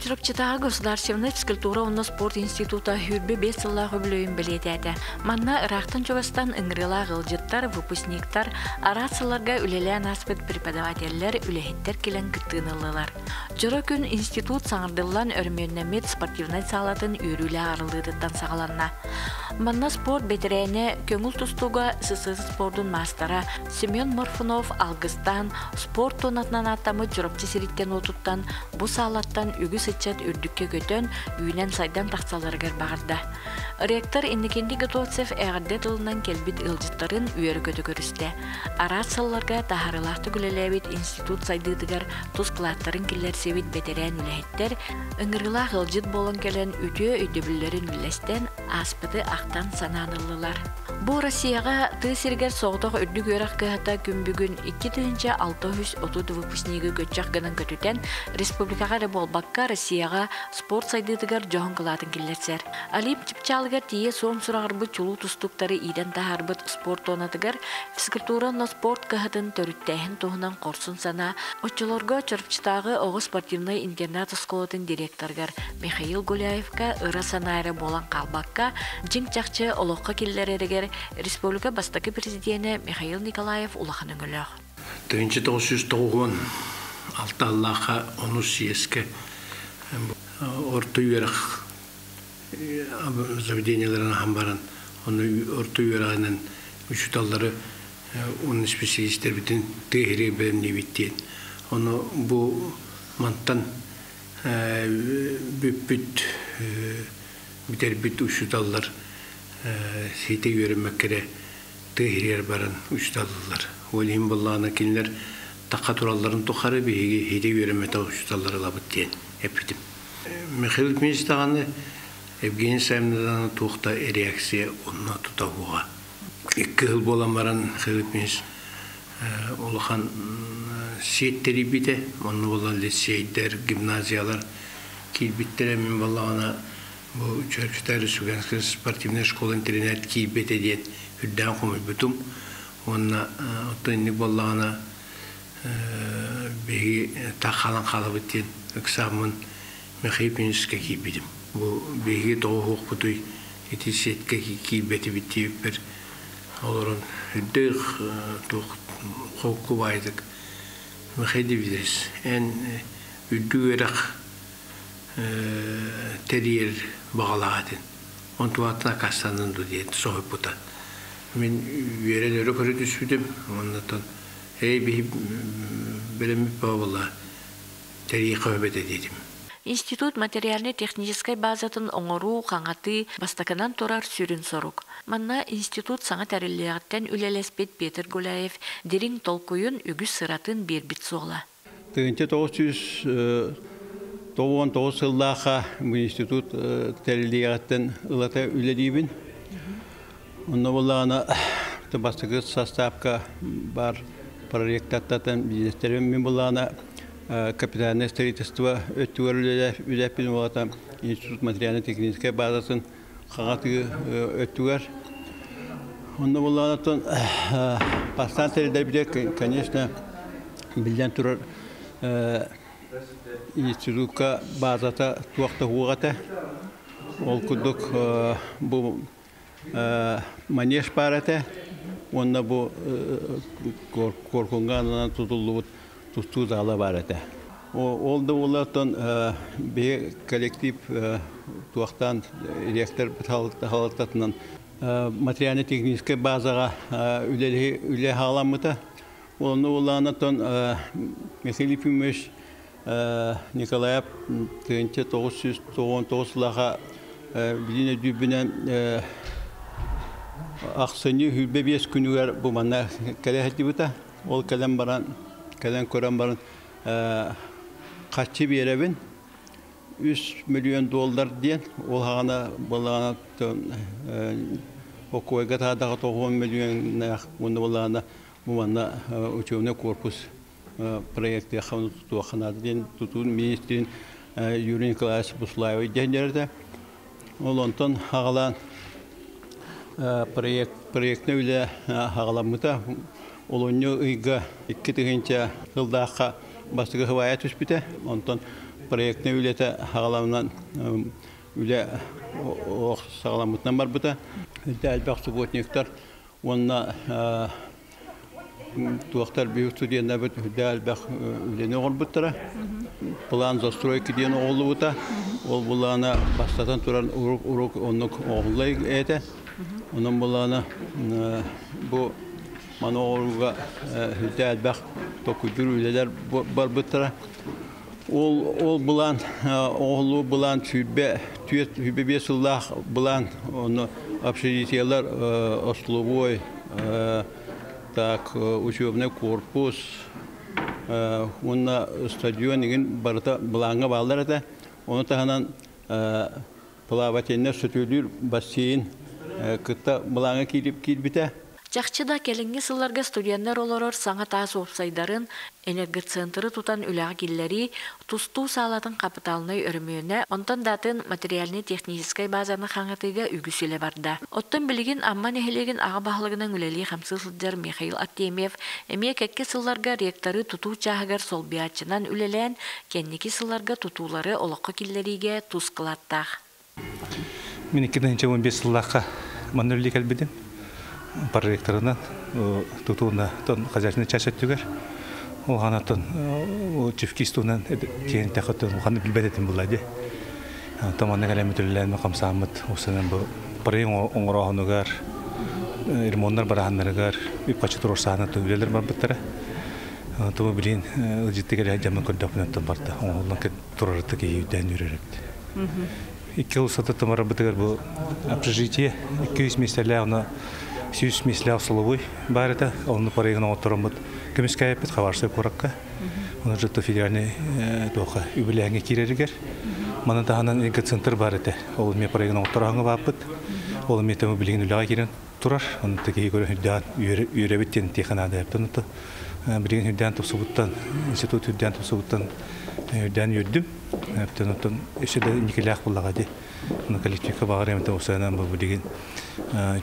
Чурапчытааҕы государственнай физкультура уонна спорт института 25 сыллаах үбүлүөйүн бэлиэтээтэ. Манна ыраахтан-чугастан ыҥырыылаах ыалдьыттар, выпускниктар, араас сылларга үлэлээн ааспыт преподавателлэр, үлэһиттэр кэлэн кыттыыны ыллылар. Дьоро күн институт саҥардыллан өрөмүөннэммит спортивнай саалатын үөрүүлээх арыллыытыттан саҕаланна. Манна спорт бэтэрээнэ, көҥүл тустууга СССР спордун маастара Семен Морфунов алгыстаан спорт туонатынан ааттаммыт Чурапчы сириттэн уотуттан бу саалаттан үгүс ыччат үрдүккэ көтөн, үүнэн-сайдан тахсалларыгар баҕарда. Ректор Иннокентий Готовцев эҕэрдэ тылынан кэлбит ыалдьыттарын үөрэ-көтө көрүстэ. Араас сылларга таһаарыылаахтык үлэлээбит институт сайдыытыгар тус кылааттарын киллэрсибит бэтэрээн үлэһиттэр ыҥырыылаах ыалдьыт буолан кэлэн үтүө өйдөбүллэрин үллэстэн, ааспыты ахтан-санаан ыллылар. Бу Россияҕа тыа сиригэр соҕотох үрдүк үөрэх кыһата күн бүгүн 2630 выпускнигы көччөх гынан көтүтэн, республикаҕа эрэ буолбакка, Россияҕа спорт сайдыытыгар дьоһун кылаатын киллэрсэр. Олимп чыпчаалыгар тиийэ суон сураҕырбыт чулуу тустууктары иитэн таһаарбыт спорт туонатыгар физкультура уонна спорт кыһатын төрүттээһин туһунан хорсун санаа оччолорго Чурапчытааҕы оҕо спортивнай интернат оскуолатын директорыгар Михаил Гуляевка ыра санаа эрэ буолан хаалбакка, дьиҥ-чахчы олоххо киллэрэригэр республика бастакы президенэ Михаил Николаев улахан өҥөлөөх. 1996 аллаахха онус съезкэ орто үөрэх заведениеларын аһан баран, ону орто үөрэҕинэн учууталлары уонна специалистэрбитин тыа иһиригэр бэлэмниибит диэн. Ону бу мантан бүппүт бүтэрбит учууталлар ситэ үөрэммэккэ эрэ тыа иһигэр баран учууталлар. Ол иһин буоллаҕына кинилэр тахха туралларын тухары биһиги ситэ үөрэммэтэх учууталлар ылабыт диэн эппитим. Михаил Дмитриевич даҕаны, Евгений Саввина даҕаны туох да реакция онно тута уоҕа. Икки сыл буолан баран Михаил Дмитриевич улахан сиэт тэрийбитэ. Онно буолан лицейдэр, гимназиялар киирбиттэрэ. Мин буоллаҕына бу Чөрчүтэ Республиканскай спортивнай школа-интэринээт киирбэтэ диэн үрдээн хомуйбутум. Уонна оттон инник буоллаҕына биһиги таах хаалан хаалабыт диэн ыксааммын Михаил Пиническэ киирбитим. Бу биһиги тоҕо уһуохпутуй ити сеткэ киирбэтибит диэбиппэр олорон үрдээх туох холку баайдык Михаил Давидович эн үрдүк үөрэх тэрийэр баҕалаах этин онтугаттан аккаастаннын дуу диэн соһуйбута. Мин үөрэн өрө көрө түспүтүм оннуттан эй биһи бэлэммит буолла тэрийиэххэ сөп этэ диэтим. Институт материальнай-техническэй базатын оҥоруу, хаҥатыы бастакынан турар сүрүн сорук. Манна институт саҥа тэриллиэҕиттэн үлэлэспит Петр Гуляев дириҥ толкуйун, үгүс сыратын биэрбит суола. 1999 сыллаахха бу институт тэриллиэҕиттэн ылата үлэлиибин. Онно буоллаҕына бастакы састаапка баар проректортан бизнестерим мин буоллаҕына капитальное строительство өттүгэр үлэлээппин уолата институт материально-техническэй базатын хаҥатыы өттүгэр. Онно буоллаҕына бастаан тэриллэрбитигэр, конечно, биллэн турар институтка базата туох да суох этэ. Ол курдук бу манеж баар этэ уонна бу Куоркунга ананан тутуллубут тустуу зала баар этэ. Ол да буоллар биһи коллектив туохтаан ректор салалтатынан материально-техническэй базаҕа үлэ хаҕаламмыта. Онно буоллаҕына Михаил Ефимович Николаев 1999 сыллааха билин өйдүүрбүнэн ахсынньы 25 күнүгэр бу манна кэлэ сылдьыбыта. Ол кэлэн баран, кэлэн көрөн баран харчы биэрэбин 3 миллион доллар диэн ол хаҕана буоллаҕына Окуойга таадаҕа 90 миллионнаах уонна буоллаҕына бу манна учебный корпус проектыахха тутуохха наада диэн тутуу министрин Юрий Николаевич Буслаевич диэн дьэрэтэ. Ол онтон аҕалаан проект проектнай үлэ аҕаламмыта. Олунньу ыйга 2000 сылдаахха бастакы хыбаайа түспүтэ. Онтон проектнай үлэтэ хаҕаламынан үлэ саҕаламмытынан барбыта. Элбэх субботниктар уонна туохтар биир студеннарбыт үрдэ элбэх үлэни оҥорбуттара. План застройки диэн оҕоллубута. Ол булаана бастатан туран урук оннук оҕоллай этэ. Онон булаана бу маны оҕоруга үрдэ элбэх токуйдур үлэлэр барбыттара. Ол ол былаан оҕолуу былаан сүүрбэ түөрт сүүрбэ биэс сыллаах былаан онно общежитиелар остолобуой так учебный корпус уонна стадион игин барыта былааҥҥа бааллар этэ. Ону таһынан плавательнай сөтүөлүүр бассейн кытта былааҥҥа киирбитэ. Чахчы да кэлиҥҥи сылларга студеннар олорор саҥа таас уопсайдарын, энергоцентры тутан үлэҕэ киллэрии, тустуу саалатын хапытаалынай өрөмүөнэ, онтон да атын материальнай-техническэй базаны хаҥатыыга үгүс үлэ барда. Оттон билигин Амма нэһилиэгин аҕа баһылыгынан үлэлии-хамсыы сылдьар Михаил Артемьев эмиэ кэккэ сылларга ректоры тутуу чааһыгар солбуйааччынан үлэлээн, кэнники сылларга тутуулары олоххо киллэриигэ тус кылааттаах. Мин 2015 сыллаахха манна үлэлии кэлбитим. Проректорынан тутууна тон хозяйственный часть өттүгэр улаханаттан чифкис туһунан киэн тэхөттөн улаханны билбэт этим була ди. Онтон манна кэлэн мүтүллээн хамсааммыт усанан бу проект оҥорооһунугар ремоннар бараһаннарыгар үп-харчы туруорсаһана үлэлэр барбыттара. Туму билин ылдьытты кэлэ дьаммын көрдөхпүнэн барда оҥоһуллан турарыта киһи үрдээн үөрэр эбит. Икки устата тымарабытыгар бу общежитие 200 миэстэлээх, онно 100 миэстэлээх столовой баар этэ. Онно проегын оҥоттороммут көмүскээппит Хабаровскай куоракка. Оны жытты федеральный туоха үбүлээҥҥэ киирэригэр. Маны таһынан энергоцентр бар этэ. Ол эмиэ проегын оҥоттороһоҥҥо бааппыт. Ол эмиэ тэҥэ билигин үлэҕэ киирэн турар. Оны киһи көрөн үрдээн үөрэбит диэн тиэхэ наада эптэн билигин үрдээн тупсубуттан институт үрдээн тупсубуттан үрдээн үөрдүм. Эптэн оттон өссө да инникилээх буллаҕа ди. Оны коллективка баҕар эмте усанан бу билигин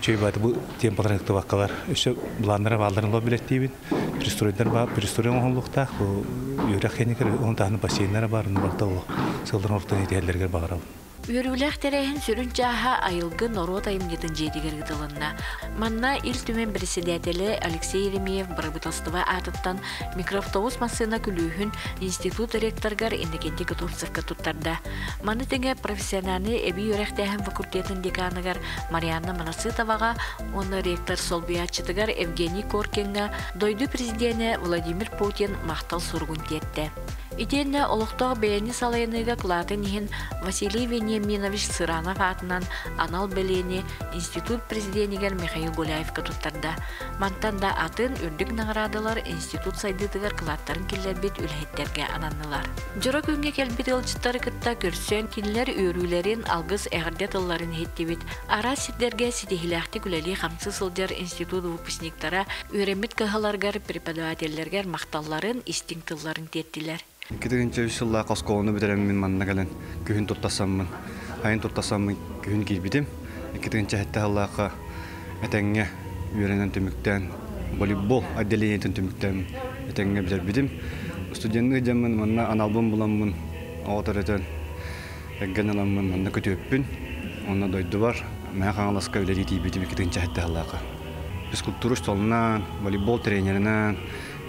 чөй бааты бу темпаларын ыктыбаккалар өссө планнара баалларын ло билеттиибин. Пристройдар баар, пристрой оҥоһуллуохтаах бу үөрэх кэнникер он таһны бассейннара бар, барта ол сылларын ортон итиһэллэригэр баҕарабын. Үөрүүлээх тэрээһин сүрүн чааһа Айылгы норуот айымньытын дьиэтигэр ыытылынна. Манна Ил Түмэн председателэ Алексей Еремеев бырабыыталыстыба аатыттан микроавтобус массыына күлүүһүн институт ректорыгар Иннокентий Готовцевка туттарда. Маны тэҥэ профессиональнай эбии үөрэхтээһин факультетын деканыгар Марианна Манасытоваҕа уонна ректор солбуйааччытыгар Евгений Коркиҥҥа дойду президенэ Владимир Путин махтал суругун тиэртэ. Итиэннэ олохтоох бэйэни салайыныыга кылаатын иһин Василий Вениаминович Сыранов аатынан анал бэлиэни институт президенигэр Михаил Гуляевка туттарда. Мантан да атын үрдүк наҕараадалар институт сайдыытыгар кылааттарын киллэрбит үлэһиттэргэ ананнылар. Дьоро күҥҥэ кэлбит ыалдьыттары кытта көрсөн, кинилэр үөрүүлэрин, алгыс эҕэрдэ тылларын иһиттибит. Араас сирдэргэ ситиһиилээхтик үлэлии-хамсыы сылдьар институт выпускниктара үөрэммит кыһаларыгар преподавателлэргэр махталларын, истиҥ тылларын тиэртилэр. 2003 сыллаах оскуоланы бүтэрэммин манна кэлэн күһүн туттасаммын, айын туттасаммын күһүн киирбитим. 2007 сыллаахха этэҥҥэ үөрэнэн түмүктээн, волейбол отделениетын түмүктээн этэҥҥэ бүтэрбитим. Студенныы дьаммын манна аналбын буламмын, оҕо төрөтөн, эргэн ыламмын манна көтүөппүн. Онно дойдубар Мэҥэ Хаҥаласка үлэлии тиийбитим 2007 сыллаахха. Физкультура учууталынан, волейбол тренеринэн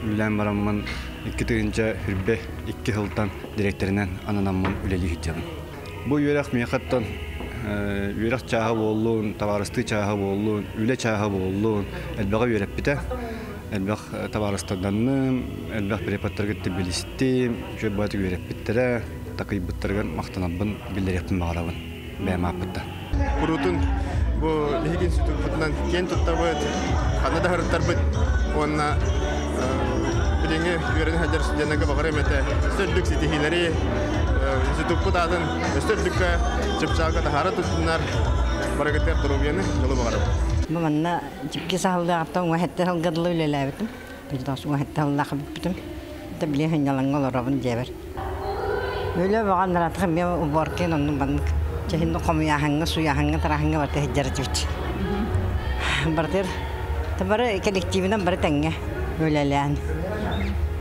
үлэлээн бараммын 2022 сылтан дириэктэринэн ананаммын үлэлии сылдьабын. Бу үөрэх миэхэттэн үөрэх чааһа буоллун, табаарыстыы чааһа буоллун, үлэ чааһа буоллун, элбэҕи үөрэппитэ. Элбэх табаарыстарданным, элбэх преподтарга билистим, үчүгэй баҕайытык үөрэппиттэрэ, такыйбыттарыгар махтанарбын биллэриэхпин баҕарабын бэйэм ааппыттан. Куруутун бу биһиги институппутунан киэн туттабыт, ханна да сырыттарбыт уонна билиҥҥи үөрэнэ сылдьар студеннарга баҕарыам этэ өссө үрдүк ситиһиилэри, институппут аатын өссө үрдүккэ чыпчаалга таһаара туттуннар, барыгытыгар доруобуйаны, дьолу баҕарабын. Бу манна чипки саһыллааҕыттан уҥа сэттэ сылга дылы үлэлээбитим. Уҥа сэттэ сыллаах бүппүтүм. Билигин сынньалаҥҥа олоробун дьиэбэр. Үлэ баҕан наратых эмиэ уборкин оннук маннык чэһин хомуйааһыҥҥа, суйааһыҥҥа, тарааһыҥҥа барыта сылдьар этибит. Барытыр бары коллективинэн бары тэҥҥэ үлэлээн.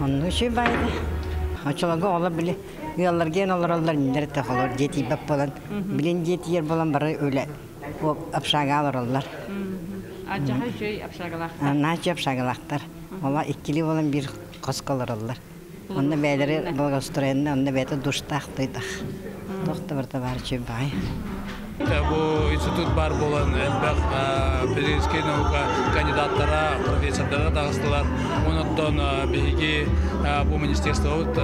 Оннук үчүгэй баайда. Очолорго оҕолор били ыалларгeen олороллор миннэр этэ холор дьиэ тиийбэт буолан. Билин дьиэ тиийэр буолан бары үлэ общага олороллор. Адьаха үчүгэй общагалаахтар. Наачы общагалаахтар. Ола иккили болан бир хоско олороллор. Онно бэйэлэри благоустроенна, онно бэйэтэ душтаах тыйдах. Туох да барыта баар үчүгэй баҕайы. Бу институт бар буолан элбэх физическэй наука кандидаттара, профессордара таҕыстылар. Онон биһиги бу министерствобыт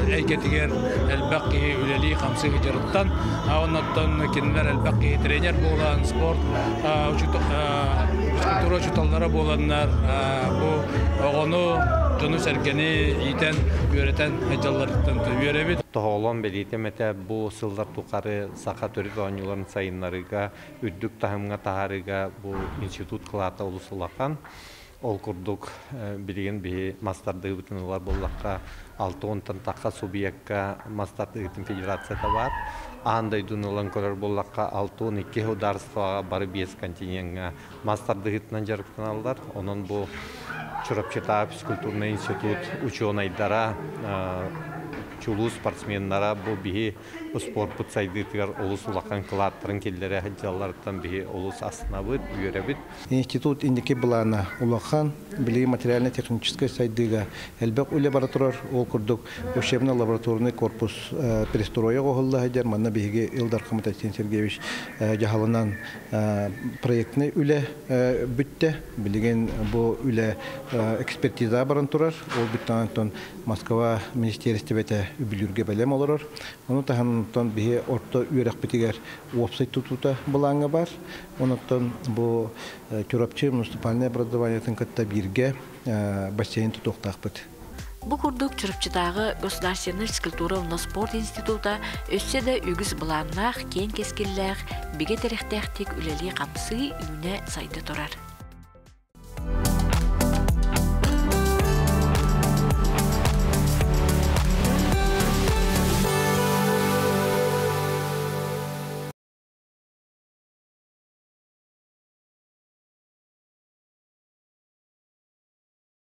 эйгэтигэр элбэх киһи үлэлии хамсыы сылдьарыттан, оннуттан кинилэр элбэх киһи тренер буолан, спорт физкультура учууталлара буоланнар, бу оҕону, дьону-сэргэни иитэн, үөрэтэн сылдьалларыттан үөрэбит. Тоһоҕолоон бэлиэтиэм этэ, бу сыллар тухары саха төрүт оонньууларын сайыннарыыга, үрдүк таһымҥа таһаарыыга бу институт кылаата олус улахан. Ол курдук билигин биһи мас тардыыбытын ылар буоллахха, 60-тан тахха субъекка мас тардыытын федерацията баар. Аан дойдуну ылан көрөр буоллахха, 62 государствоҕа бары биэс континеҥҥа мас тардыһыытынан дьарыктаналлар. Онон бу Чурапчытааҕы физкультурнай институт учуонайдара, чулуу спортсменнара бу биһи спорпут сайдыытыгар олус улахан кылааттарын киллэрэ сылдьалларыттан биһи олус астынабыт, үөрэбит. Институт инники былаана улахан, билиги материально-техническай сайдыыга элбэх үлэ бара турар. Ол курдук учебно-лабораторный корпус перестроя оҥоһулла сылдьар. Манна биһиги Ил Дархаммыт Айсен Сергеевич дьаһалынан проектный үлэ бүттэ. Билигин бу үлэ экспертиза баран турар. Ол бүттэҕинэн Москва министиэристибэтэ үбүлүүргэ бэлэм олорор. Ону таһынан биһи орто үөрэхпитигэр уопсай тутуута былааҥҥа бар. Онуттан бу Чурапчы муниципальнай образованиетын кытта бииргэ бассейн тутуохтаахпыт. Бу курдук Чурапчытааҕы государственнай физкультура уонна спорт института өссө да үгүс былааннаах, киэҥ кэскиллээх, бигэ тирэхтээхтик үлэлии-хамсыы, үүнэ-сайда турар.